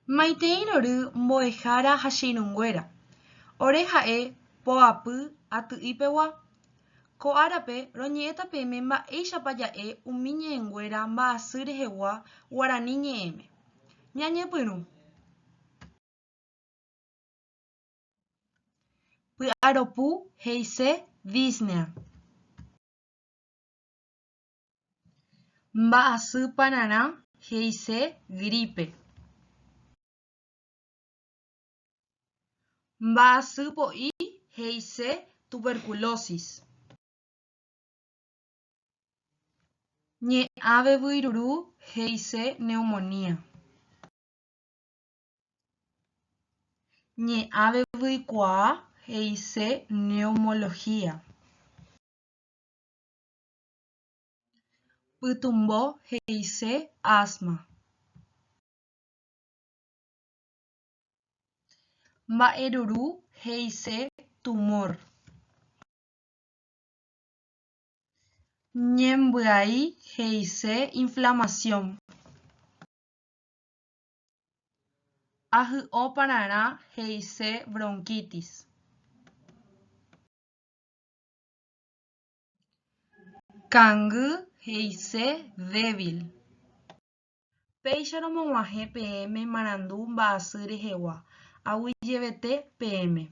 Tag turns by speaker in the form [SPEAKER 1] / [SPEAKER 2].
[SPEAKER 1] Maitei rory mbo'ehára ha che irũnguéra, ore ha'e poapy aty'i pegua. Ko árape roñe'ẽta peẽme mba'éichapa ja'e umi ñe'ẽnguéra mba'asy rehegua guarani ñe'ẽme. Ñañepyrũ. Py'aropu he'ise disnea. Mba'asy pararã he'ise gripe. Mba'asy po'i he'ise tuberculosis. Ñe'ã vevyiruru he'ise neumonía. Ñe'ã vevyikuaa he'ise neumología. Pytumbo he'ise asma. Mba'eruru he'ise tumor. Ñembyai he'ise inflamación. Ahy'o pararã he'ise bronquitis. Kangy he'ise débil. Péicha romog̃uahẽ peẽme marandu mba'asy rehegua. Aguyjevete peẽme.